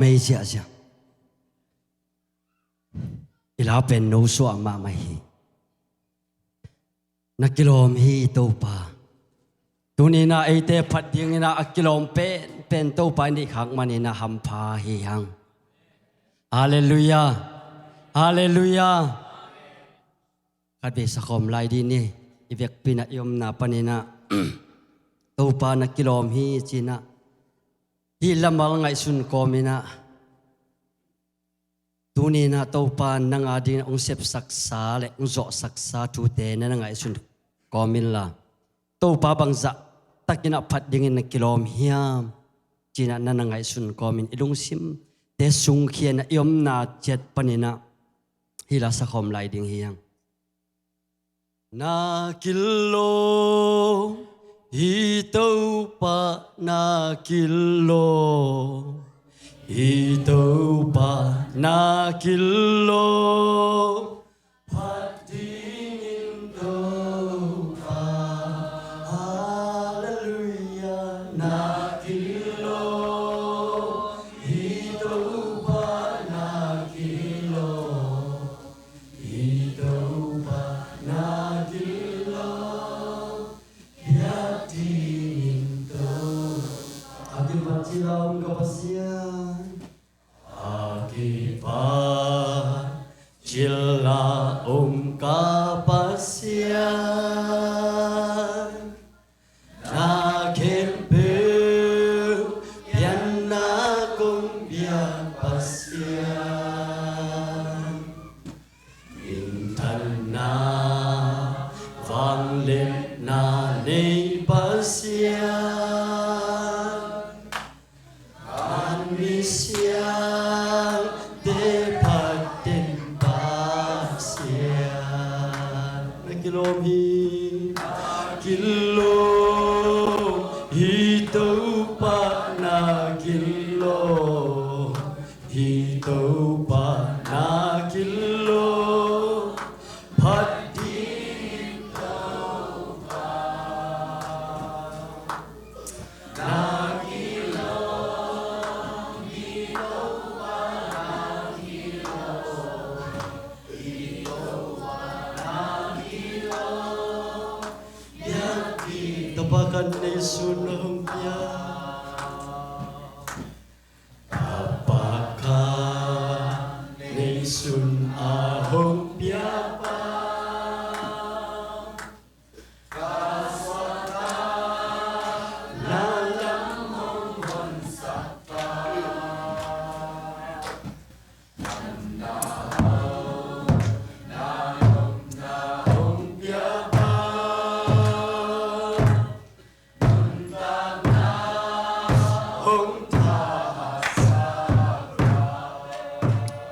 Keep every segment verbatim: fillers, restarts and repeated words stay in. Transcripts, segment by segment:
mei ziahziah. I la pen no suah mahmah hi. Na kilawm hi Topa. Tuni-in ah eite phat dingin ah a kilawm penpen Topa i neih khak manin ah hampha hi hang. Halleluiah. Halleluiah. Khatvei sakhawm lai dih ni. I vekpi-in ah i omna panin ah Topa na kilawm hi ci-in ah hih lamal ngaihsun kawmin ah, tuni-in ah Topa nang a dingin hong sepsaksa le hong zawhsaksa thute na na ngaihsun kawm inla, Topa bangzah takin ah phat dingin na kilawm hiam ci-in ah na na ngaihsun kawmin i lungsimte sungkhia-in ah i omna ciat panin ah hih la sakhawm lai ding hi hang. Na kilawm hi Topa, na kilawm hi Topa, na kilawm. Phat dingin Topa, halleluiah, na kilawm hi Topa, na kilawm hi Topa, na kilawm. Biak dingin Topa. A kipat cil a om ka Pasian. A kipat cil a om ka Pasian. Na khempeuh pianna kong biak Pasian. Minthanna vangliatna nei Pasian. Kan misiangte phatin Pasian. Na kilawm hi. Na kilawm hi Topa, na kilawm hi Topa, na kilawm. Phat dingin Topa. Tapa khat neisun a hong pia. Tapa khat neisun a hong pia pa. Ka suahtak na lam hong honsak pa. Na hong, na hong pia pa. Nuntakna hong thahatsak pa.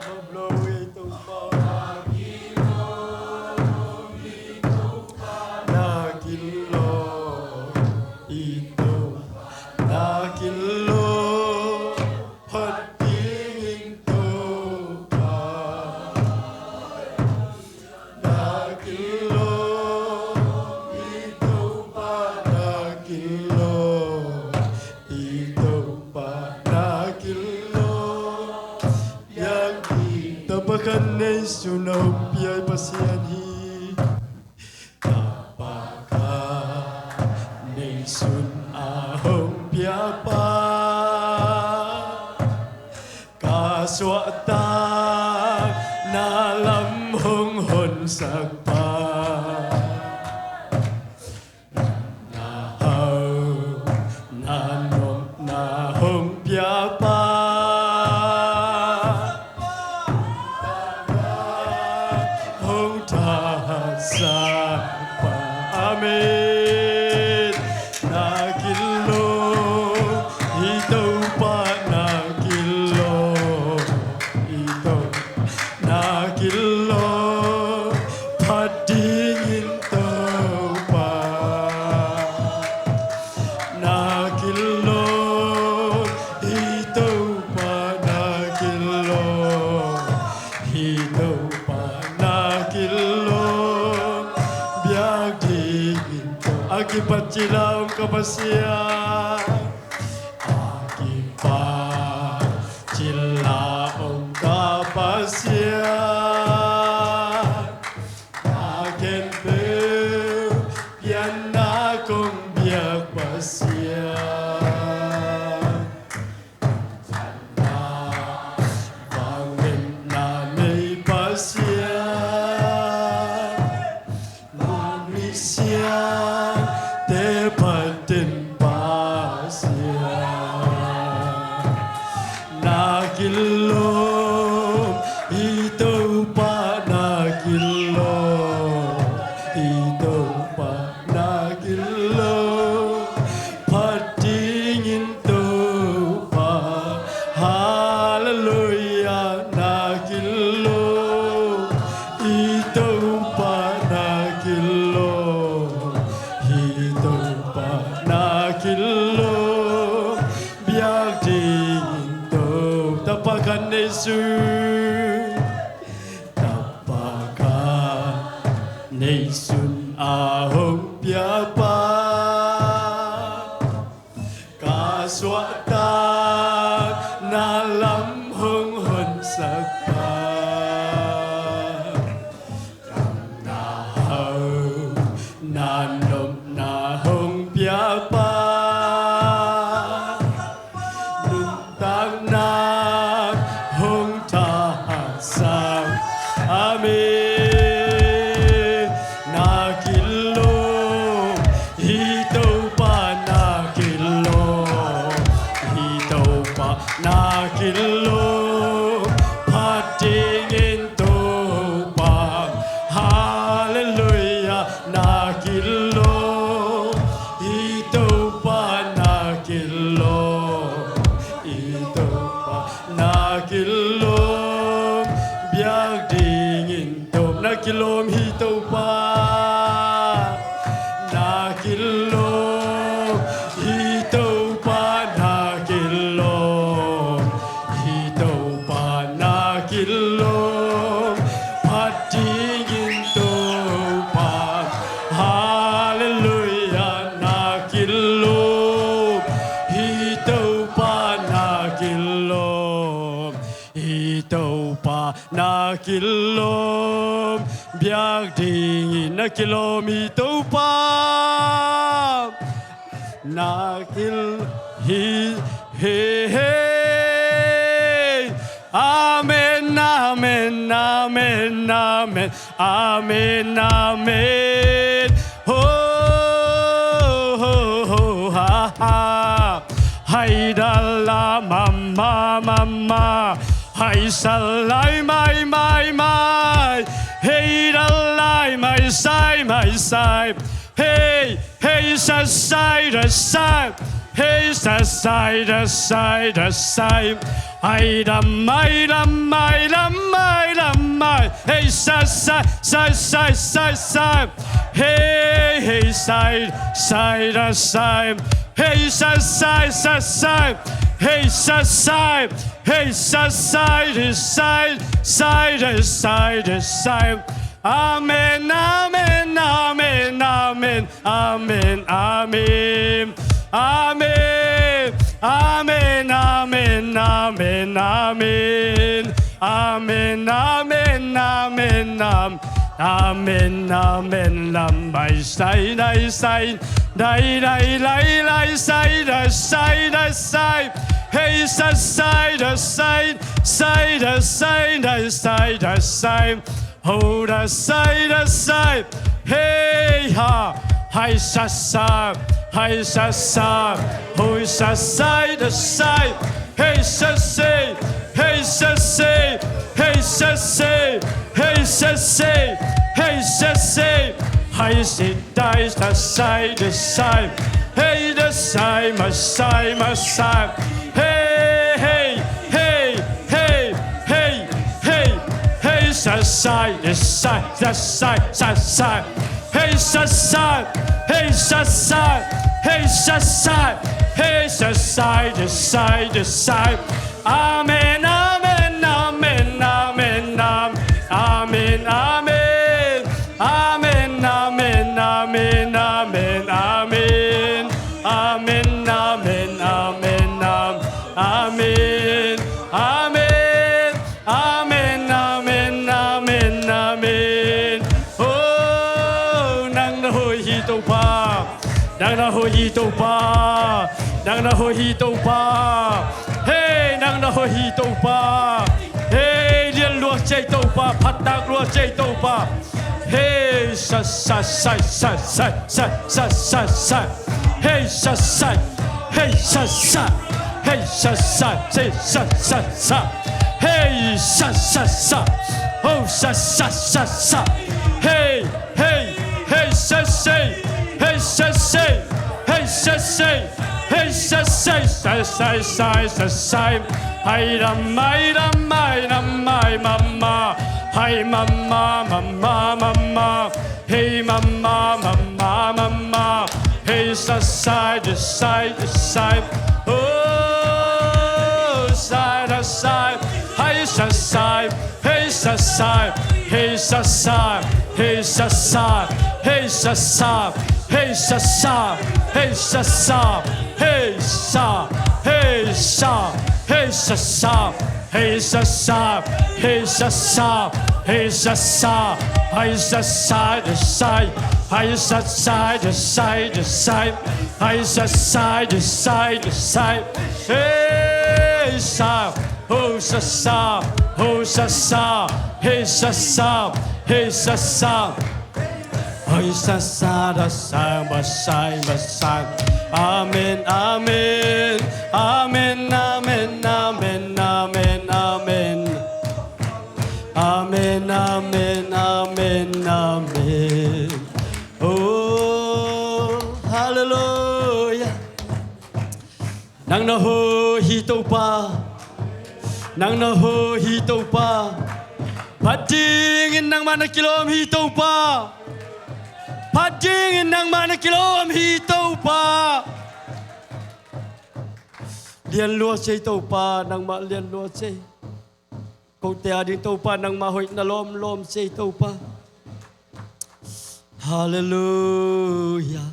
Hong blow i Topa. Na kilawm i Topa, na kilawm. Phat dingin Topa, na kilawm i Topa, na kilawm i Topa, na kilawm. Biak ding. Tapa khat neisun a hong pia i Pasian hi. Tapa khat neisun a hong pia pa. Ka suahtak na lam hong honsak pa. Na hau, na nop, na hong pia pa. Hong thahatsak pa. Amen. Na kilawm i Topa, na kilawm i Topa, na kilawm. Phat dingin Topa. Na kilawm hi Topa, na kilawm hi Topa, na kilawm. Biak dingin Topa. A kipat cil a om ka Pasian. A kipat cil Kilawm, i Topa na kilawm, i Topa na kilawm, phat dingin Topa, halleluia, na kilawm, i Topa na kilawm, i Topa na kilawm, biak dingin Topa, tapa khat neihsun, tapa khat neihsun a hong piapa, ka suahtakna lam hong honsak pa, na hau, na nopna hong piapa, nuntakna hong thahsak. Amen. Na kilawm, i Topa na kilawm, i Topa na kilawm, phat dingin Topa, halleluia, na kilawm, i Topa na kilawm, i Topa na kilawm, biak dingin Topa na kilawm, i Topa na kilawm, i Topa na kilawm, i Topa na kilawm, phat dingin Topa, halleluia, na kilawm, i Topa na kilawm, i Topa na kilawm, biak dingin na kilawm, i Topa na kilawm, hi, hi, hi. Amen, amen, amen, amen, amen, amen. Ho, ho, ho, ha, ha. Hai da la ma ma ma ma. Hai sa lai mai mai mai. Hei da lai mai sai mai sai. Hei, hei sa sai da sai. Hei sa sai da sai da sai. Ai da mai da mai da mai da mai. Hei sa sai sai sai sai sai. Hei, hei sai sai da sai. Hei sa sai sa sai. Hei sa sai. Hei sa sai da sai. Sai da sai da sai. Amen, amen, amen, amen, amen, amen. Amen, amen, amen, amen, amen. Amen, amen, amen, amen. Amen, amen, lam bai sai dai sai dai dai lai lai sai da sai da sai. Hei sa sai da sai sai da sai dai sai da sai. Ho da sai da sai, hei ha, hai sa sai, hai sa sai, ho sa sai da sai, hei sa sai, hei sa sai, hei sa sai, hei sa sai, hei sa sai, hai si dai da sai da sai, hei da sai ma sai ma sai, hei hei hei hei hei hei. Hei sa sai da sai da sai sa sai. Hei sa sai, hei sa sai, hei sa sai, hei sa sai da sai da sai. Amen, amen, amen, amen, amen, amen, amen. Amen, amen, amen, amen, amen. Amen, amen, amen, amen, amen. Amen. Amen, amen, amen, amen. Oh, nang na hoih hi Topa. Nang na hoih hi Topa. Nang na hoih hi Topa. Hei, nang na hoih hi Topa. Hei, lian lua ciai Topa, phattak lua ciai Topa. Hei sa sai sai sai sai sai sai sai sai. Hei sa sai. Hei sa sai. Hey, sa, sa, say, sa, sa, sa. Hey, sa, sa, sa. Oh, sa, sa, sa, sa. Hey, hey, hey, sa, say. Hey, sa, say. Hey, sa, say. Hey, sa, say, sa, say, say, sa, say. Hey, da, my, da, my, da, my, ma, ma. Hey, ma, ma, ma, ma, ma, ma. Hey, ma, ma, ma, ma, ma, ma. Hey, sa, sa, da, sa, da, sa. Oh, sa, da, sa. Hey, sa, sa. Hey, sa, sa. Hey, sa, sa. Hey, sa, sa. Hey, sa, sa. Hey, sa, sa. Hey, sa, sa. Hey, sa. Hey, sa. Hey, sa, sa. Hey, sa, sa. Hey, sa, sa. Hey, sa, sa. Hey, sa, sa, da, sa. Hey, sa, sa, da, sa, da, sa. Hey, sa, sa, da, sa, da, sa. Hey, sa. Ho, sa, sa. Ho, sa, sa. Hey, sa, sa. Hey, sa, sa. Hoi sa sa da sang ba sang ba sang. Amen, amen. Amen, amen, amen, amen, amen. Amen, amen, amen, amen. Oh, hallelujah. Nang na hoih hi Topa. Nang na hoih hi Topa. Phat dingin nangmah na kilawm hi Topa. Phat dingin nangmah na kilawm hi Topa. Lianlua cei Topa, nangmah lianlua cei. Kote a ding Topa, nangmah hoih na lawmlawm cei Topa. Hallelujah.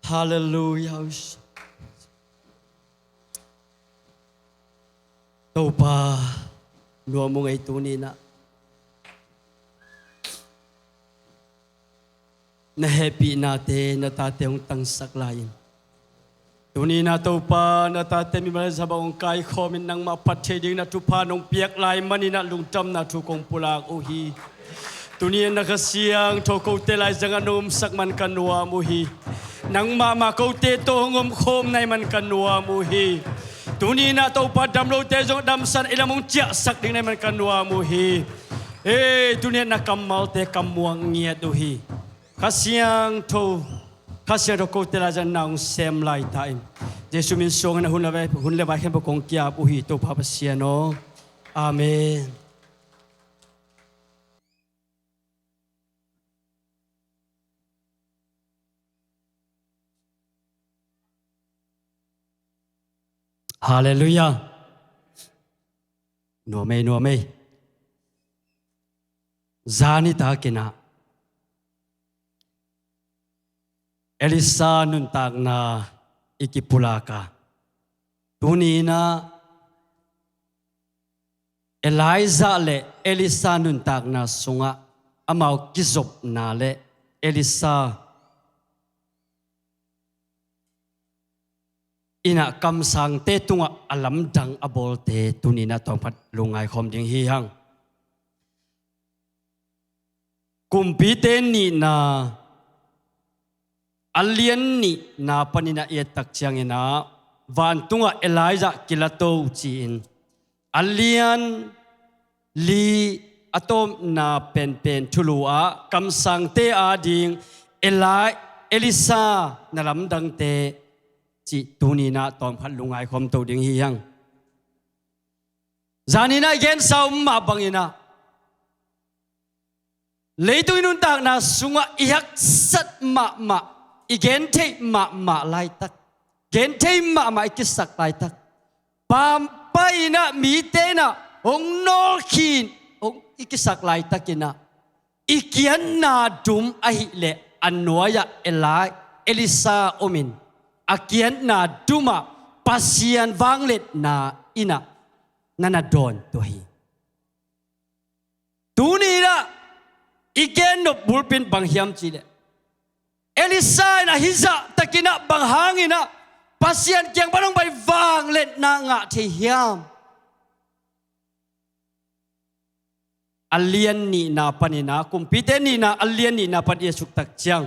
Hallelujah. Topa, nuam uh ngei tuni-in ah. Na hehpihnate na tate hong tangsak lai-in, tuni-in ah Topa, na tate mimal le za bang hong kaikhawmin nangmah phat thei dingin na thupha nong piak lai manin ah lungdamna thu kong pulak uh hi. Tuni-in na Kha Siangtho kote laizangah nong omsak man ka nuam uh hi. Nangmah mah kote tawh hong omkhawm nai man ka nuam uh hi. Tuni-in ah Topa, damlote zong damsan i lam hong ciahsak ding nai man ka nuam uh hi. Ei, tuni-in na kammalte ka muang ngiat uh hi. Kha Siangtho, Kha Siangtho kote laizangah na hong sem lai ta in. Jesu min suangin a hun le vai, hun le vai khempeuh kong ki-ap uh hi, Topa Pasian aw. Amen. Hallelujah. Nuam ei, nuam ei. Zan nitakin ah Elisha nuntakna i kipulak a, tuni-in ah Elijah le Elisha nuntakna sungah amau kizopna le Elisha in ah kamsangte tungah a lamdang a bawlte tuni-in ah tawmkhat lungngaikhawm ding hi hang. Kumpite nihna a lian nihna panin ah i et tak ciangin ah, vantungah Elijah kilato ci-in a lian li a tawpna penpen thulu ah kamsangte ading Eli-, Elisha na lamdangte cih tuni-in ah tawmkhat lungngaikhawm to ding hi hang. Zan in ah i gensa om mah bangin ah, leitung i nuntakna sungah i haksat mahmah, i gentheih mahmah laitak, genthei mahmah i kisak laitak, pampai in ah mite in ah hong nawlkhin, hong i kisak laitakin ah, i kiatna dum ahih leh a nuai-ah Eli-, Elisha omin, a kiatna dum ah Pasian vangliatna in ah na na dawn tua hi. Tuni-in ah i gennop bulpi in bang hiam cih leh, Elisha in ah hih zahtakin ah bang hangin ah Pasian kiang pan hong pai vangliatna ngah thei hiam? A lian nihna panin ah, Kumpite nihna a lian nihna pan i et suk tak ciang,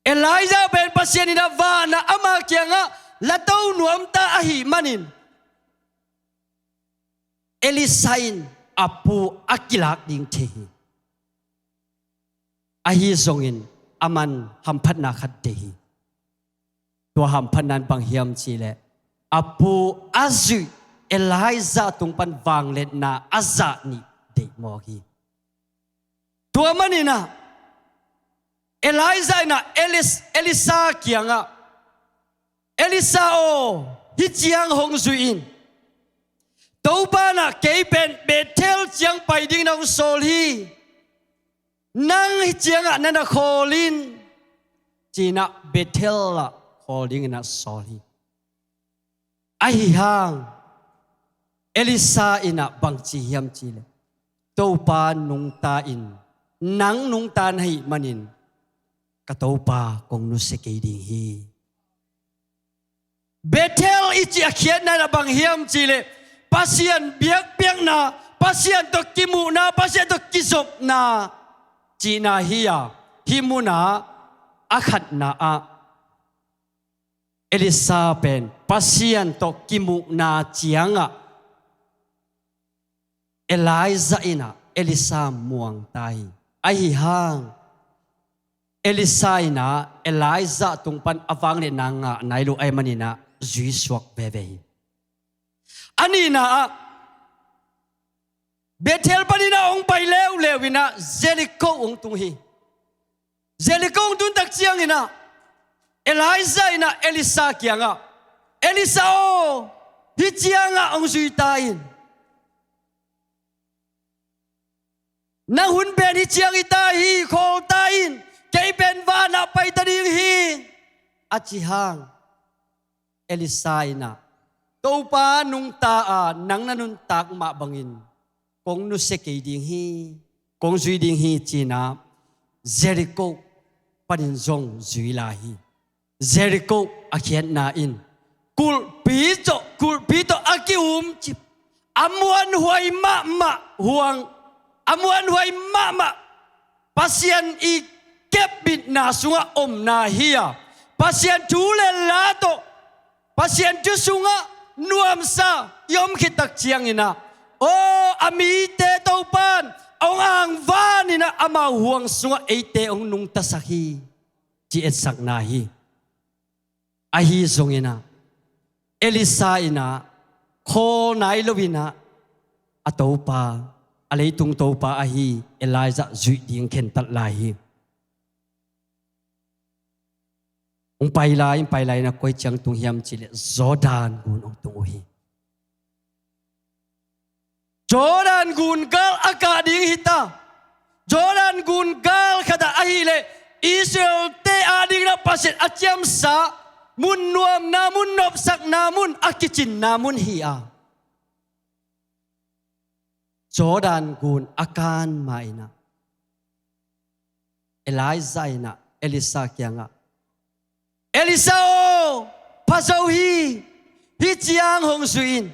Elijah pen Pasian in a van ah ama kiangah la to nuamta ahih manin Elisha in a pu a kilak ding thei hi. Ahi zongin aman hamphatna khat deih hi. Tua hamphatna in bang hiam cihleh a pu a zuih Elijah tung pan vangliatna a zah nih deih mawk hi. Tua maninah Elijah inah Elis- Elisha kiangah, "Elisha aw, hih ciang hong zuih in. Topa inah kei pen Bethel ciang pai dingin hong sawl hi. Nang hih ciangah na na khawl in," ci-inah Bethel ah khawl dinginah sawl hi. Ahi hang Elisha inah bangci hiam cihleh, "Topa nungta in, nang nungta na hih manin ka Topa kong nusia kei ding hi." Bethel i cih a khiatna inah bang hiam cihleh, Pasian biakpiakna, Pasian tawh kimuhna, Pasian tawh kizopna cihna hi-a, hih munah a khatna ah Elisha pen Pasian tawh kimuhna ciangah Elijah inah Elisha muangta hi. Ahi hang Elisha inah Elijah tung pan a vangliatna ngah nai lo ahih maninah zuisuak veve hi. A nihna ah Bethel paninah hong pai leuleu inah Jericho hong tung hi. Jericho hong tun tak cianginah Elijah inah Elisha kiangah, "Elisha aw, hih ciangah hong zuita in. Nang hun pen hih ciang hita hi, khawlta in, kei pen vanah paita ding hi," a ci hang Elisha inah, "Topa nungta a nang na nuntak mah bangin kong nusia kei ding hi, kong zui ding hi," ci-inah Jericho panin zong zui lai hi. Jericho a khiatna in kulhpi tawh, kulhpi tawh a ki-umcip, a muanhuai mahmah huang, a muanhuai mahmah Pasian i kepbitna sungah omna hi-a, Pasian thu le la tawh, Pasian thu sungah nuamsa i om khit tak cianginah, aw, a mite Topan hong angvaninah amau huang sungah eite hong nungtasak hi, ci etsakna hi. Ahi zonginah Elisha inah khawl nai loinah a Topa, a leitung Topa ahi Elijah zuih ding khentat lai hi. Hong pai lai, hong pai lai inah koi ciang tung hiam cihleh Jordan gun hong tung uh hi. Jordan gun gal a kah ding hita. Jordan gun gal khatah ahileh Israel-te adingin ah Pasian a ciamsa mun, nuamna mun, nopsakna mun, a kicinna mun hi a, Jordan gun a kan ma inah Elijah inah Elisha kiangah, "Elisha aw, pha zo hi, hih ciang hong zuih in.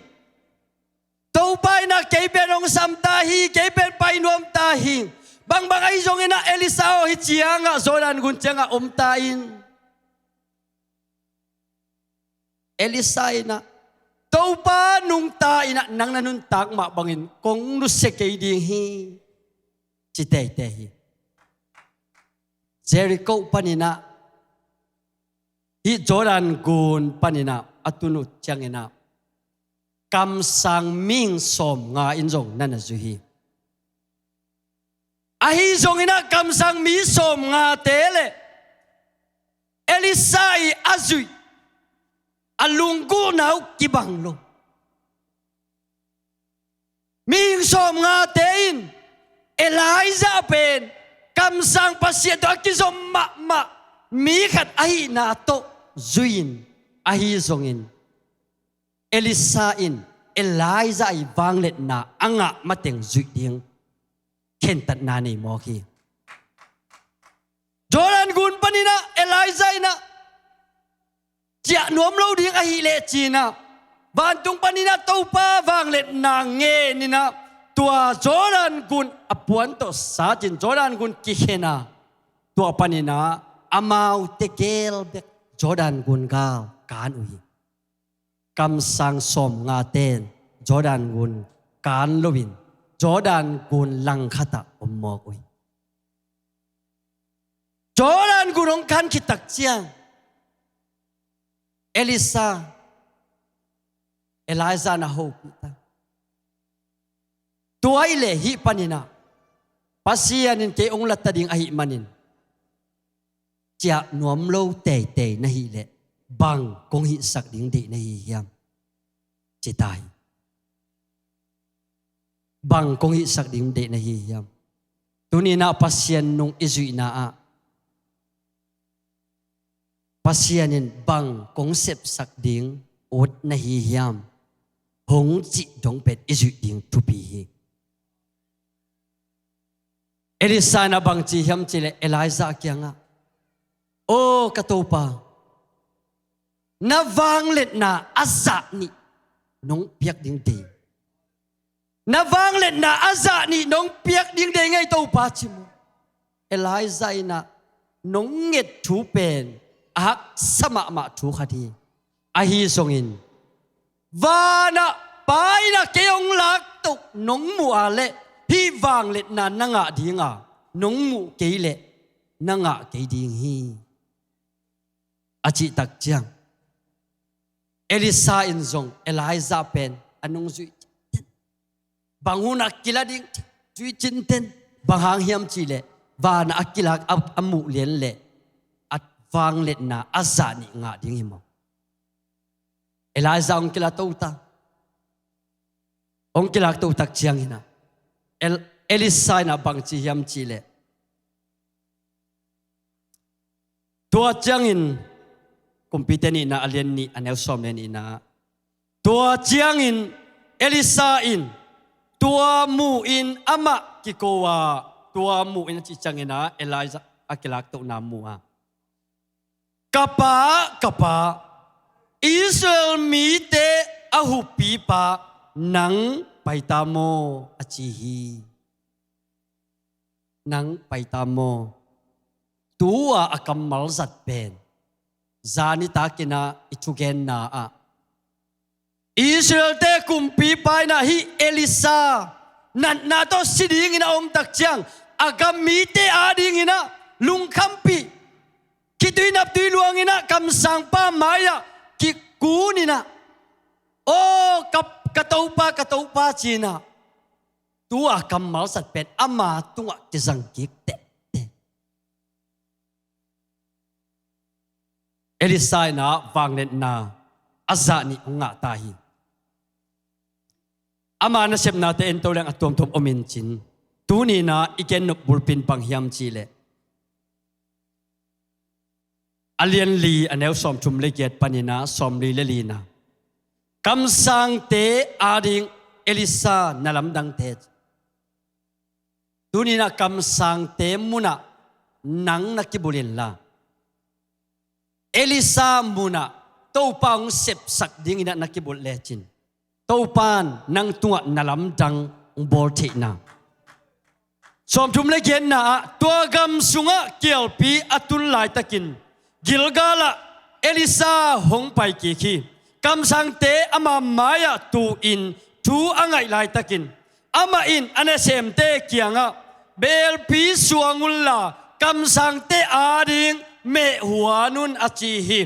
Topa inah kei pen hong samta hi, kei pen pai nuamta hi. Bangbang ahi zonginah Elisha aw, hih ciangah Jordan gun ciangah omta in." Elisha inah, "Topa nungta inah nang na nuntak mah bangin kong nusia kei ding hi," ci teitei hi. Jericho paninah, hih Jordan gun paninah a tun uh cianginah kamsang mihing sawmnga in zong na na zui hi. Ahi zonginah kamsang mi sawmngate le Elisha i a zuih a lunggulhna uh kibang lo. Mihing sawmngate in Elijah pen kamsang Pasian tawh a kizom mahmah mi khat ahihna tawh zui-in, ahi zongin Elisha in Elijah i vangliatna a ngah mateng zuih ding khentatna nei mawk hi. Jordan gun paninah Elijah inah ciah nuam lo ding ahileh cinah vantung paninah Topa vangliatna ngeninah tua Jordan gun a puan tawh satin Jordan gun kikhen a, tua paninah amaute gel bek Jordan gun gal kan uh hi. Kamsang sawmngate'n Jordan gun kan loin Jordan gun langkhatah om mawk uh hi. Jordan gun hong kan khit tak ciang Elisha, Elijah na hopih ta. Tua ahih leh hih panin ah Pasian in kei hong la ta ding ahih manin ciah nuam lo teitei na hih leh bang kong hihsak ding deih na hi hiam? Ci ta hi. Bang kong hihsak ding deih na hi hiam? Tuni-in ah Pasian nung i zuihna ah Pasian in bang kong sepsak ding ut na hi hiam? Hong cih dong pen i zuih ding thupi hi. Elisha in ah bang ci hiam cih leh Elijah kiangah, "Aw ka Topa, na vangliatna a zah nih nong piak ding deih. Na vangliatna a zah nih nong piak ding deih ing ei Topa," ci maw. Elijah in ah nong nget thu pen a haksa mahmah thu khat hi. Ahi zongin van ah Pa in ah kei hong laktoh nong muh a leh hih vangliatna na ngah ding a, nong muh kei leh na ngah kei ding hi, a cih tak ciang Elisha in zong Elijah pen a nungzui, bang hun a kila ding, zui cinten, bang hang hiam cih leh van ah a kilak a, a muh lian leh a vangliatna a zah nih ngah ding hi maw. Elijah hong kilakto ta. Hong kilakto tak ciangin ah El-, Elisha in ah bang ci hiam cih leh, tua ciangin, Kumpite Nihna a lian nih a neu sawm le nihna, tua ciangin Elisha in tua mu-in amah kiko a, tua mu-in a cih ciangin ah Elijah a kilaktohna mu a, "Ka pa, ka pa, Israel mite a huppipa, nang pai ta maw?" a ci hi. "Nang pai ta maw?" Tua a kammal zat pen zan nitakin ah i thugenna ah Israelte kumpipa in ah hih Elisha natna tawh si dingin a om tak ciang a gam mite adingin ah lungkhampih, khitui naptui luangin ah kamsangpa mai-ah kikun in ah, "Aw ka, ka Topa, ka Topa," ci-in ah tua kammal zat pen ama tungah kizang kik teh. Elisha in ah vangliatna a zah nih hong ngah ta hi. Ama nasepnate en to leng a tuamtuam om in cin, tuni-in ah i gennop bulpi in bang hiam cih leh a lian li a neu sawmthum le giat panin ah sawmli le lina, kamsangte ading Elisha na lamdangte. Tuni-in ah kamsangte munah nang na kibulh inla, Elisha munah Topa hong sepsak dingin ah na kibulh lecin, Topa in nang tungah na lamdang hong bawl theihna. Sawmthum le giatna ah tua gam sungah kialpi a tun laitakin Gilgal ah Elisha hong pai kik hi. Kamsangte ama mai-ah tu-in thu a ngaih laitakin amah in a nasemte kiangah, "Belpi suang unla kamsangte ading meh huan un," a ci hi.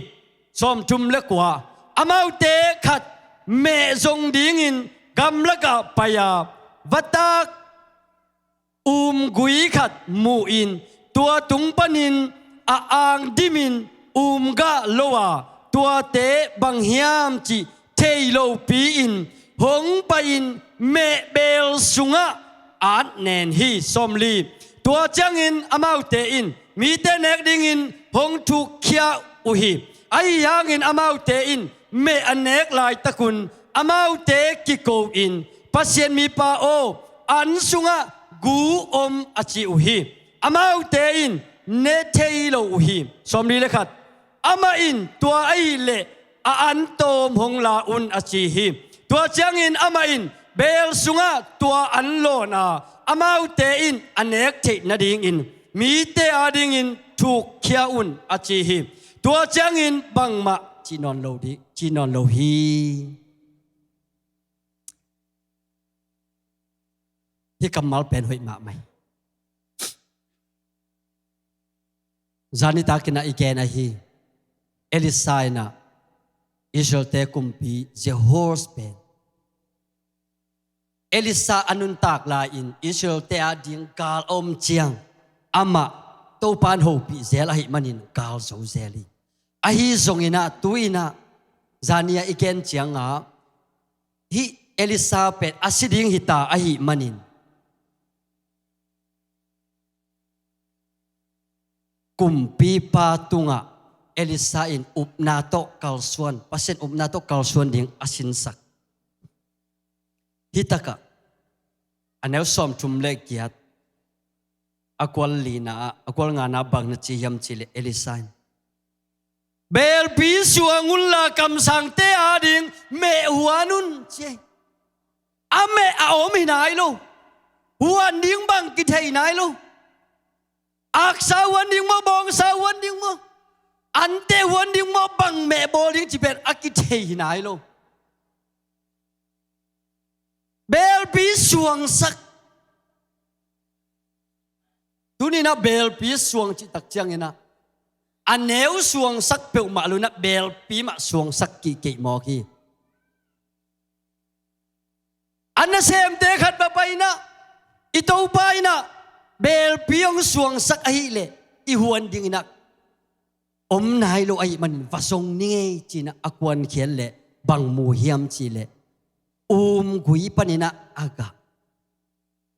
Sawmthum le kua, amaute khat meh zong dingin gamlakah pai-a, vatak umgui khat mu-in tua tung panin a angdimin um gah lo a, tuate bang hiam cih thei lopi-in hong pai-in meh beel sungah at nen hi. Sawmli, tua ciangin amaute in mite nek dingin hong thukkhia uh hi. Ahi hangin amaute in meh a nek laitakun amaute kiko-in, "Pasian mipa aw, an sungah gu om," a ci uh hi. Amaute in ne thei lo uh hi. Sawmli le khat, amah in, "Tua ahih leh a an tawm hong la un," a ci hi. Tua ciangin amah in beel sungah tua an lawn a, amaute in a nek theih nadingin mite adingin thukkhia un, a ci hi. Tua ciangin bangmah cih nawn lo dih, cih nawn lo hi. Hih kammal pen hoih mahmah hi. Zan nitak in ah i gen ahi, Elisha in ah Israel-te kumpi Jehoash pen, Elisha a nuntak lai-in Israel-te ading gal a om ciang, amah Topa'n hopih zel ahih manin gal zo zel hi. Ahi zongin ah tu-in ah zan ni-a i gen ciangah hih Elisha pen a si ding hita ahih manin, kumpipa tungah Elisha in upna tawh kalsuan, Pasian upna tawh kalsuan ding a sinsak. Hih takah a neu sawmthum le giat, a kual lina ah, a kual ngana bang na ci hiam cih leh Elisha in, "Beelpi suang unla kamsangte ading meh huan un," ci hi. A meh a om hi nai lo. Huan ding bang kithei nai lo. Aksa huan ding maw, bawngsa huan ding maw, ante huan ding maw, bang meh bawl ding cih pen a kithei hi nai lo. Beelpi suangsak. Tuni-in ah beelpi suang cih tak ciangin ah a neu suangsak peuhmah lo-in ah beelpi mah suangsak kihkeih mawk hi. A nasemte khat va pai-in ah, "I Topa in ah beelpi hong suangsak ahih leh i huan dingin ah om nai lo ahih manin va zong ni ngei," ci-in ah a kuankhiat leh bang mu hiam cih leh, umgui panin ah a gah,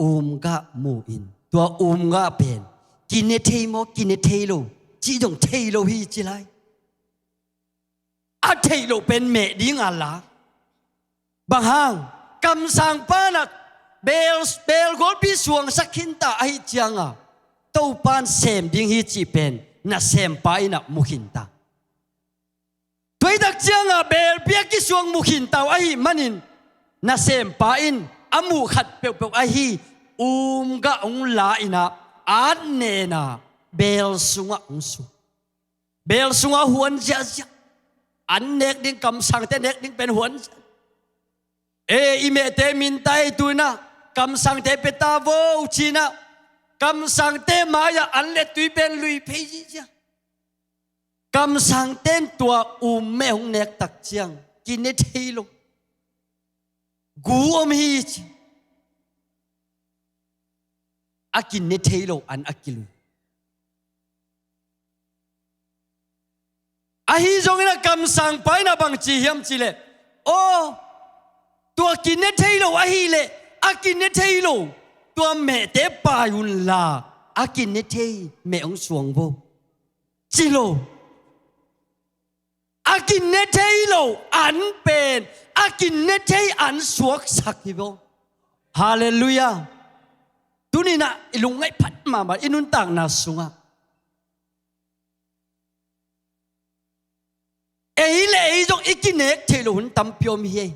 umgah mu-in, tua umgah pen kine thei maw, kine thei lo cih zong thei lo hi ci lai. A theih loh pen meh ding a la. Bang hang? Kamsangpa in ah beel, beelgawlpi suangsak khinta ahih ciangah Topa'n sem ding hi cih pen nasempa in ah mu khinta. Tua hi tak ciangah beelpi a kisuang mu khinta uh ahih manin nasempa in a muh khat peuhpeuh ahi umgah hong la-in ah, at nena beel sungah hong suang. Beel sungah huan ziahziah. An nek ding, kamsangte nek ding pen huan ziah. "E, i mehte minta ei, tu-in ah kamsangte pia ta vo," ci-in ah kamsangte mai-ah an le tui pen lui phei ziahziah. Kamsangte in tua um meh hong nek tak ciang kine thei lo. Gu om hi ci. A kine thei lo an a kilui. Ahi zongin ah kamsangpa in ah bang ci hiam cih leh, "Aw, tua kine thei lo ahih leh, a kine thei lo tua mehte pai unla, a kine thei meh hong suang vo," ci lo. A kine thei lo an pen a kine thei an suaksak hi vo. Halleluiah. Tuni-in ah i lungngaih phat mahmah i nuntakna sungah ei le ei zong i kinek theih loh hun tampi om hi.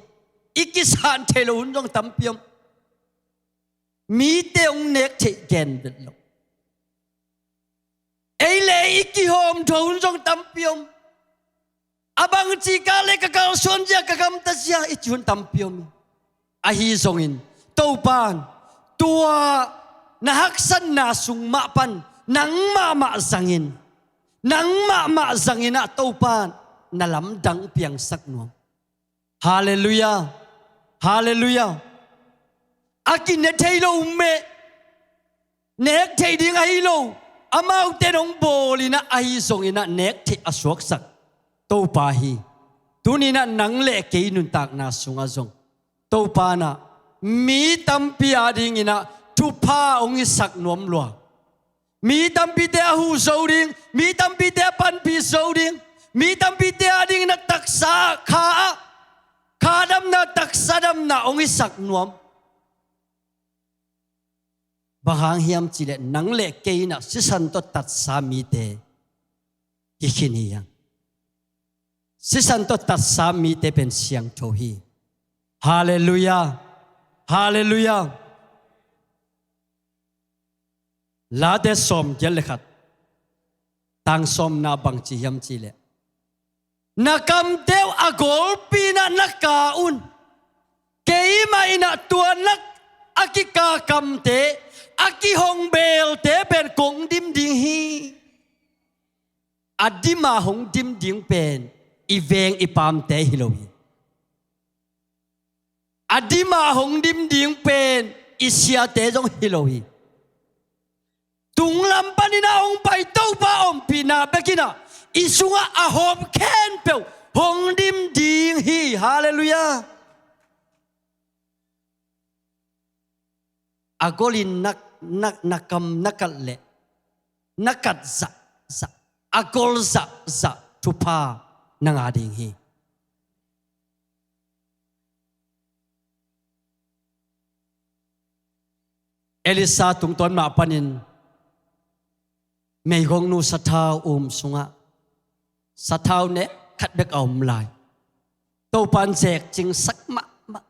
I kisan theih loh hun zong tampi om. Mite hong nek theih gen vet lo. Ei le ei i kihawmthawh hun zong tampi om. A bangci ka le ka kalsuan zia, ka gamta zia i ci hun tampi om hi. Ahi zongin Topa'n tua na haksatna sung mah pan nang mahmah zangin, nang mahmah zangin ah Topa'n na lamdang piangsak nuam. Halleluiah. Halleluiah. A kine thei lo meh, nek theih ding ahi lo, amaute in hong bawl-in ah, ahi zongin ah nek theih a suaksak Topa hi. Tuni-in ah nang le kei nuntakna sungah zong Topa in ah mi tampi adingin ah thupha hong hisak nuam lua. Mi tampite a huh zo ding, mi tampite a panpih zo ding, mi tampite adingin ah taksa kha ah kha damna, taksa damna hong hisak nuam. Bang hang hiam cih leh nang le kei in ah sisan tawh tatsa mite hi khin hi hang. Sisan tawh tatsa mite pen siangtho hi. Halleluiah. Halleluiah. Late sawmgiat le khat, Tang sawmna bang ci hiam cih leh, na kamte uh a golpi in ah na ka un. Keimah in ah tua na a kika kamte, a kihong belte pen kong dim ding hi. A dim a hong dim ding pen i veng i paamte hi lo hi. A dim a hong dim ding pen i siate zong hi lo hi. Tunglam panin a hong pai Topa ompihna bek in ah i sungah a hawm khempeuh hong dim ding hi. Halleluiah. A golin na, na, na kam na kat leh, na kat zahzah, a gol zahzah thupha na ngah ding hi. Elisha tungtawn mah panin meigongnu sathau um sungah sathau nek khat bek a om lai. Topa'n zekcingsak mahmah.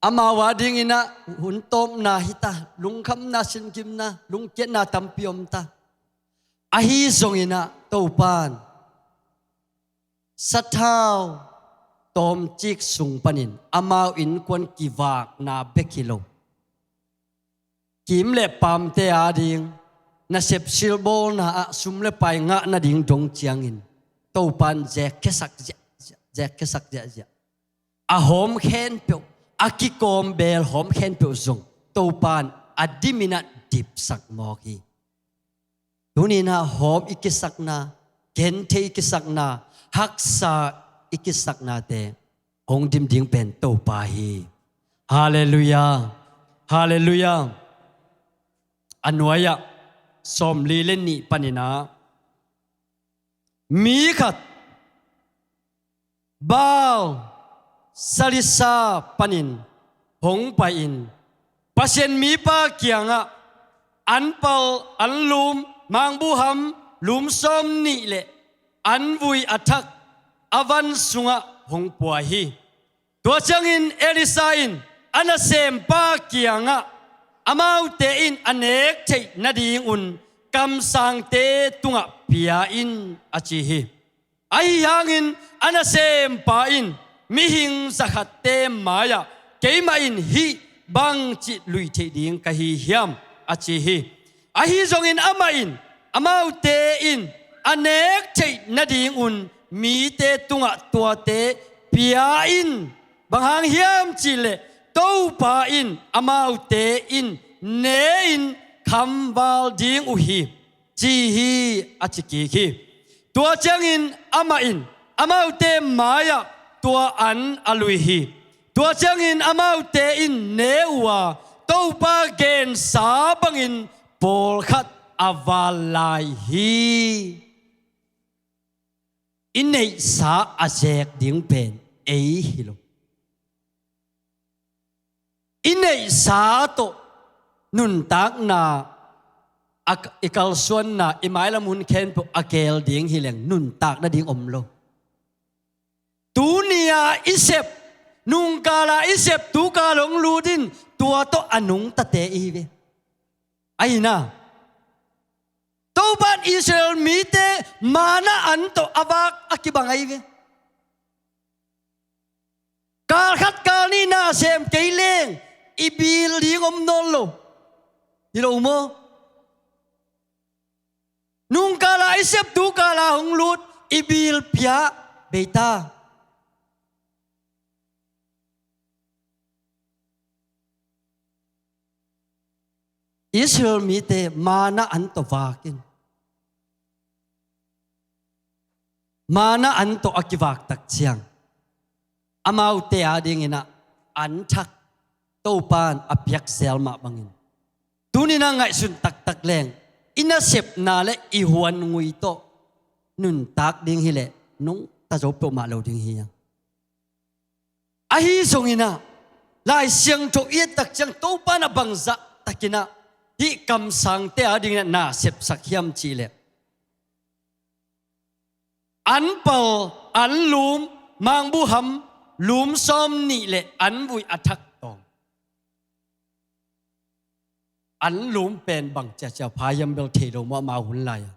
Amau a dingin ah hun tawpna hi ta, lungkhamna, singkimna, lungkiatna tampi om ta. Ahi zongin ah Topa'n sathau tawmcik sung panin amau innkuan kivakna bek hi lo, kiim le paamte a ding nasep silbawlna ah sum le pai ngah nading dong ciangin Topa'n zekkhiasak ziahziah, zekkhiasak ziahziah. A hawm khempeuh, a kikawm beel hawm khempeuh zong Topa'n a dimin ah dipsak mawk hi. Tuni-in ah hawm i kisakna, genthei i kisakna, haksa i kisaknate hong dim ding pen Topa hi. Halleluiah. Halleluiah. A nuai-ah sawmli le nih panin ah mi khat Baal Salisa panin hong pai-in Pasian mipa kiangah an pal, an lum, mangbuham, lum sawm nih le an vui a thak a van sungah hong pua hi. Tua ciangin Elisha in a nasempa kiangah amaute in a nek theih nadingun kamsangte tungah pia in, a ci hi. Ahi hangin a nasempa in mihing zakhatte mai-ah, keimah in hih bangci luih theih ding ka hi hiam, a ci hi. Ahi zongin amah in amaute in a nek theih nadingun mite tungah tuate pia in. Bang hang hiam cih leh Topa in amaute in ne-in khamval ding uh hi, ci hi, a ci kik hi. Tua ciangin amah in amaute mai-ah tua an a lui hi. Tua ciangin amaute in ne uh a, Topa gensa bangin pawlkhat a val lai hi. I neihsa a zek ding pen ei hi lo. I neihsa tawh nuntakna, a, i kalsuanna, i mailam hun khempeuh a geel ding hi leng nuntak nading om lo. Tuni-a i sep, nungkala i sep, tukal hong lut in, tua tawh a nungtate i hi ve. Ahi na, Topa'n Israel mite manna an tawh a vak a kibang ahi ve. Kal khat kal nih na sem kei leng i bil ding om nawn lo. Hi lo maw? Nungkala i sep, tukala hong lut, i bil pia bei ta. Israel mite manna an tawh vak in. Manna an tawh a kivak tak ciang, amaute a dingin ah an thak Topa'n a piak zel mah bangin, tuni-in ah ngaihsun taktak leng, i nasepna le i huan ngui tawh nuntak ding hi leh nungta zo peuhmah lo ding hi hang. Ahi zongin ah, Lai Siangtho i et tak ciang Topa'n ah bangzah takin ah hih kamsangte a dingin ah na sepsak hiam cih leh, an pal, an lum, mangbuham, lum sawm nih le an vui a thak tawm. anlum pen bang ciacia pha hiam bel thei lo maw amau hun lai-a.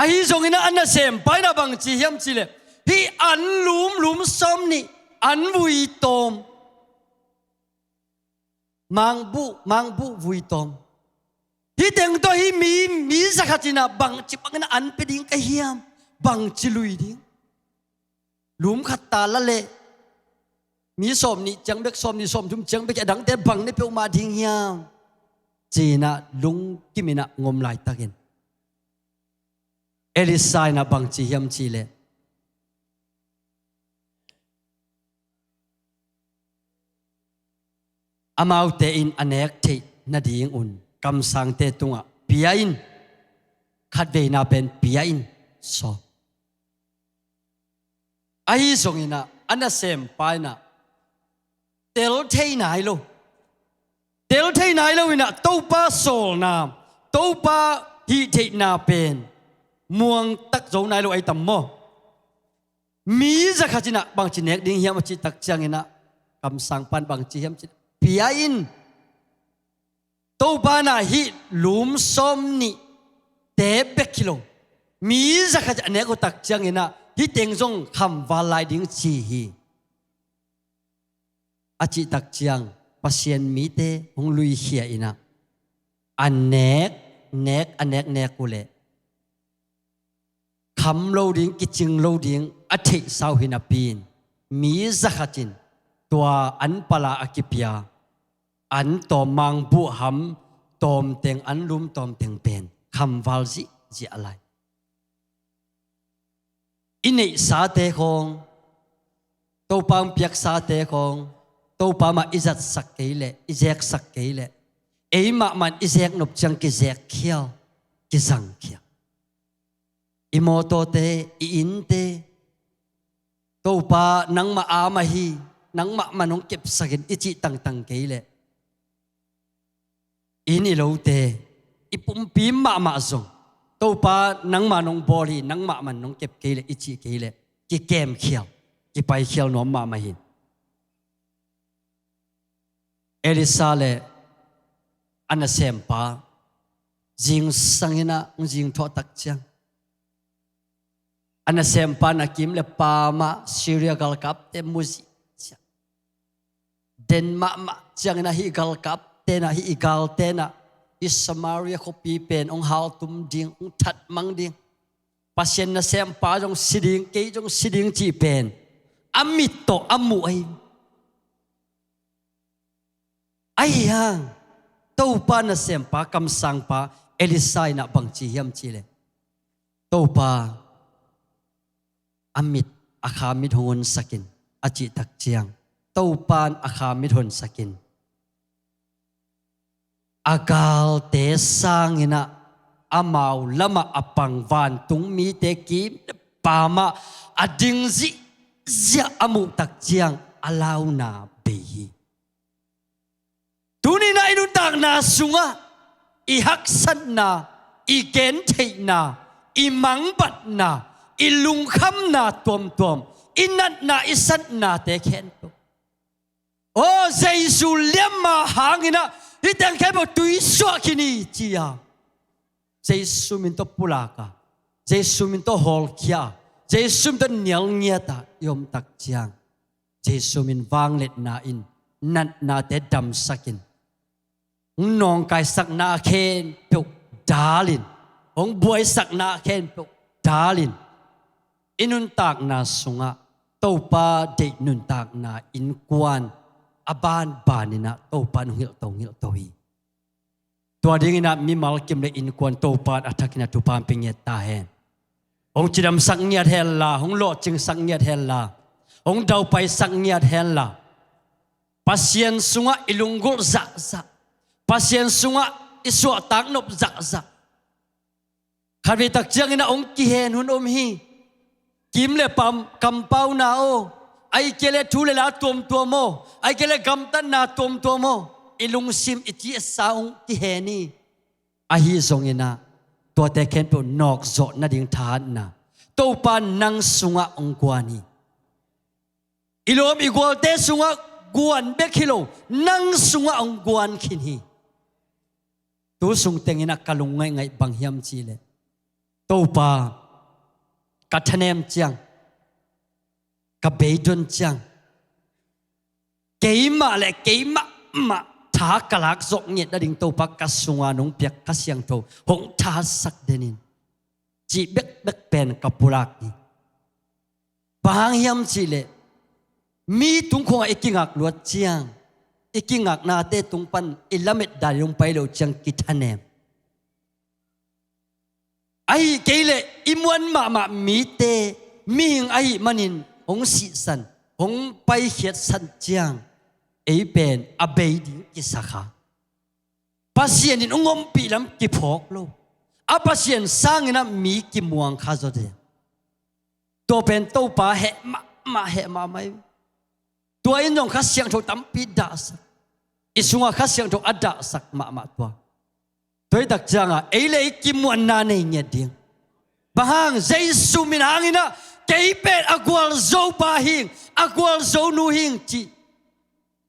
Ahi zongin ah a nasempa in ah bang ci hiam cih leh, hih anlum lum sawm nih, an vui tawm, mangbuh, mangbuh vui tawm. Hih teng tawh hih mi, mi zakhat in ah bangci bangin ah an pia ding ka hiam, bangci lui ding. Lum khat ta la leh mi sawm nih ciang bek, sawm nih sawm thum ciang bek, a dangte bang ne peuhmah ding hiam, ci-in ah lungkim in ah ngom laitakin Elisha in ah bang ci hiam cih leh, amaute in a nek theih nadingun kamsangte tungah pia in, khatveina pen pia in, saw. Ahi zongin ah a nasempa in ah tel thei nai lo, tel thei nai lo in ah Topa sawlna, Topa hih theihna pen muang tak zo nai lo ahi tam maw. Mi zakhat in ah bangci nek ding hiam a cih tak ciangin ah kamsangpa in bangci hiam cih leh, pia in. Topa in ah hih lum sawm nihte bek hi lo, mi zakhat a nek uh tak ciangin ah hih teng zong khamval lai ding ci hi, a cih tak ciang Pasian mite hong luikhia in ah a nek, nek, a nek nek uh leh kham lo ding, kicing lo ding a theihsa uh hi napi-in, mi zakhat in tua an pala a kipia an tawm, mangbuh ham tawmteng, anlum tawmteng pen khamval zihziah lai. I neihsate khawng, Topa hong piaksate khawng Topa mah i zatsak kei leh, i zeksak kei leh, eimah mah in i zeknop ciang kizekkhial, kizangkhial. I mawtawte, i innte, Topa nangmah a mah hi, nangmah mah in hong kepsak in i cih tangtang kei leh, inn i lote, i pumpi mahmah zong Topa nangmah in hong bawl hi, nangmah mah in hong kep kei leh i cih kei leh kikemkhial, kipaikhial nuam mahmah hi. Elisha le a nasempa zingsang in ah hong zingthuah tak ciang, a nasempa in a kim le pam ah Syria galkapte mu zihziah. Den mahmah ciangin ah hih galkapte in ah, hih i galte in ah hih Samaria khuapi pen hong haltum ding, hong thatmang ding, Pasian nasempa zong si ding, kei zong si ding cih pen a mit tawh a muh ahi. Ahi hang Topa nasempa, kamsangpa Elisha in ah bang ci hiam cih leh, Topa, a mit, a kha mit hong honsak in, a cih tak ciang, Topa in a kha mit honsak in, a galte sangin ah amau lamah a pang vantung mite kim le pam ah a ding zihziah a muh tak ciang a launa bei hi. Tuni in ah i nuntakna sungah i haksatna, i gentheihna, i mangbatna, i lungkhamna tuamtuam, i natna, i satnate khempeuh, aw, Jesu liamma hangin ah hih teng khempeuh tuisuah khin hi ci-a, Jesu min tawh pulak a, Jesu min tawh hawlkhia a, Jesu min tawh nialngiat a i om tak ciang, Jesu min vangliatna in natnate damsak in, hong nawngkaisakna khempeuh dal in, hong buaisakna khempeuh dal in, i nuntakna sungah Topa deih nuntakna innkuan a banban in ah Topa in hong hilhto, hong hilhto hi. Tua dingin ah mimal kim le innkuan Topa in a thakin a thupha hong pia ngiat ta hen. Hong cidamsak ngiat hen la, hong lawhcingsak ngiat hen la, hong daupaisak ngiat hen la, Pasian sungah i lunggulh zahzah, Pasian sungah i suahtak nop zahzah. Khatvei tak ciangin ah hong kihen hun om hi. Kim le pam, kampauna aw, ahih kei leh thu le la tuamtuam aw, ahih kei leh gamtatna tuamtuam aw, i lungsim, i cihsa hong kihen hi. Ahi zongin ah tuate khempeuh nawkzawh nading thahatna Topa in nang sungah hong guan hi. I lawm i gualte sungah guan bek hi lo, nang sungah hong guan khin hi. Tu sung tenginah ka lung ngaihngaih bang hiam cihleh, Topa, ka thanem ciang, ka beidon ciang, keimah le keimah mah tha ka lak zawh ngiat nading Topa ka sunga nong piak Kha Siangtho hong thahatsak denin cih bekbek pen ka pulak hi. Bang hang hiam cihleh, mi tung khawngah i kingak luat ciang, i kingaknate tung pan i lamet dan i hong pai lo ciang kithanem. Ahi kei leh i muan mahmah mite mihing ahi manin hong sihsan, hong paikhiatsan ciang ei pen a bei ding kisakha. Pasian in hong ompih lam kiphawk lo. A Pasian sanginah mi kimuang kha zaw ding. Tua pen Topa heh mahmah, heh mahmah hi. Tua in zong Kha Siangtho tampi dahsak. I sungah Kha Siangtho a dahsak mahmah tua. Tua hi tak ciangah ei le ei kimuanna nei ngiat ding. Bang hang, Jesu min hanginah kei pen a gualzo pa hing, a gualzo nu hing cih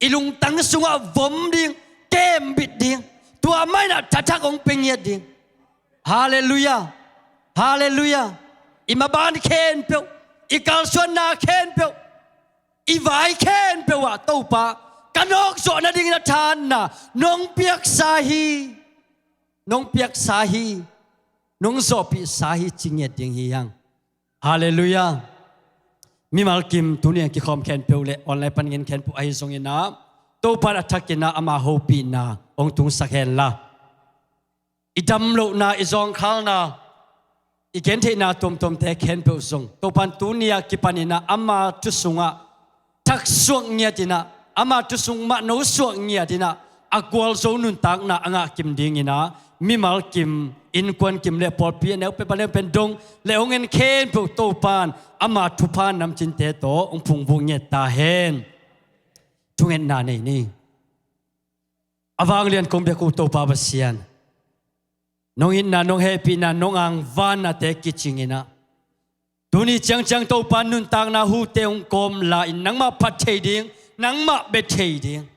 i lungtang sungah vom ding, kembit ding. Tua mah inah thathak hong pia ngiat ding. Halleluiah. Halleluiah. I maban khempeuh, i kalsuanna khempeuh, i vai khempeuh ah Topa, ka nawkzawh nadingin a thahatna nong piaksa hi. Nong piaksa hi. Nong zawhpihsa hi ci ngiat ding hi hang. Halleluiah. Mimal kim tuni a kikhawm khempeuh le online pan ngen khempeuh ahi zonginah, Topa in a thakinah ama hopihna hong tungsak henla, i damlohna, i zawngkhalna, i gentheihna tuamtuamte khempeuh zong Topa in tuni a kipaninah ama thu sungah thaksuak ngiatinah, ama thu sung mah nosuak ngiatinah, a gualzo nuntakna a ngah kim dinginah, mimal kim, innkuan kim le pawlpi a neu peuh, a neu pen dong le hong en khempeuh Topa in ama thupha namcinte tawh hong phungvuh ngiat ta hen. Thungetna nei ni. A vanglian kong biak uh Topa Pasian, nong itna, nong hehpihna, nong angvannate kicinginah, tuni ciangciang Topa nuntakna hute hong kawm la-in nangmah phat thei ding, nangmah bia thei ding,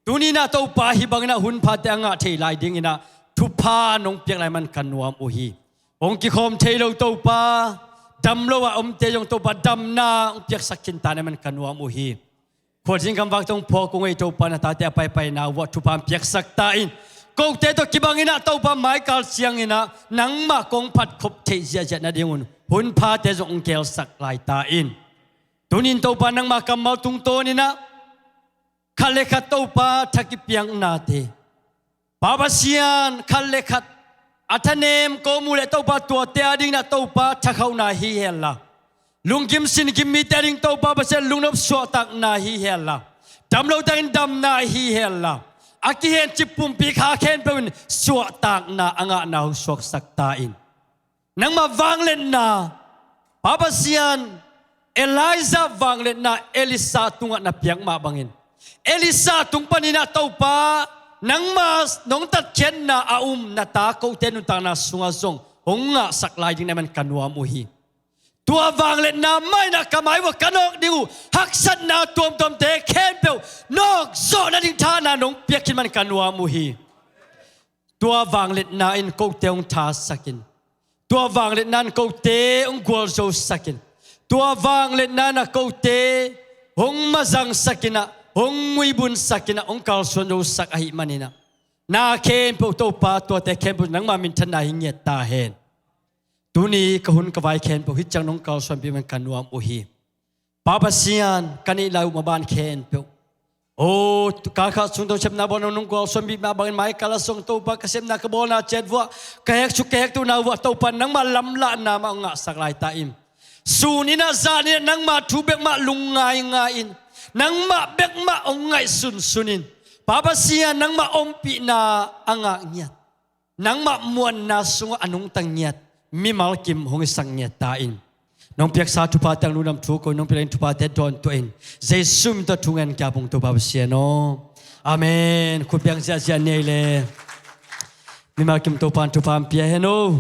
tuninah Topa hih banginah hunphate a ngah thei lai dinginah thupha nong piak lai man ka nuam uh hi. Hong kikhawm thei lo Topa, dam lo a omte zong Topa damna hong piaksak khinta na man ka nuam uh hi. Khualzin kam vakte hong phawk uh ngei Topa, na tate a paipaina uh ah thupha hong piaksak ta in. Kote tawh kibanginah Topa maikal cianginah nangmah kong phatkhop theih ziahziah nadingun hunphate zong hong gelsak lai ta in. Tunin Topa nangmah kammal tungtawninah khat le khat Topa tha kipiaknate, Pa Pasian, khat le khat a thanem ko mu le Topa tuate a dinginah Topa thakhauhna hi henla, lungkim sinkim mite a ding Topa Pasian lungnop suahtakna hi henla, dam lo takin damna hi henla, a kihencip pumpi kha khempeuh in suahtakna a ngahna hong suaksak ta in. Nangmah vangliatna, Pa Pasian, Elijah vangliatna Elisha tungah na piak mah bangin, Elisha tung paninah Topa nangmah nong tatkhiatna a um na ta kote nuntakna sungah zong hong ngahsak lai ding na man ka nuam uh hi. Tua vangliatna mah inah ka mai uh ah ka nawk ding uh haksatna tuamtuamte khempeuh nawkzawh nading thahatna nong piak khin man ka nuam uh hi. Tua vangliatna in kote hong thasakin, tua vangliatna in kote hong gualzosakin, tua vangliatna in ah kote hong mazangsakinah, hong muibunsakinah, hong kalsuanzosak ahih maninah, na khempeuh Topa tuate khempeuh nangmah minthanna hi ngiat ta hen. Tuni ka hun ka vai khempeuh hih ciang nong kalsuanpih man ka nuam uh hi. Pa Pasian, ka neih lai uh maban khempeuh, o, kalkhat sung tawh sepna bawl nong nung gualsuanpih mah bangin maikal a sung Topa ka sepna ka bawlna ciat vuah ka hek suk ka hek tuhna vuah Topa nangmah lamlahna mah hong ngahsak lai ta in. Sun inah zan inah nangmah thu bek mah lungngaingai in, nangmah bek mah hong ngaihsunsun in, Pa Pasian, nangmah ompihna a ngah ngiat, nangmah muanna sungah a nungta ngiat mimal kim hong hisak ngiat ta in. Nong piaksa thuphate hong lungdam thu ko in, nong piak lai in thuphate dawntuah in, Jesu min tawh thungen kiapung Topa Pasian aw. Amen. Khutpiang ziahziah nei le mimal kim Topa in thupha hong pia hen aw.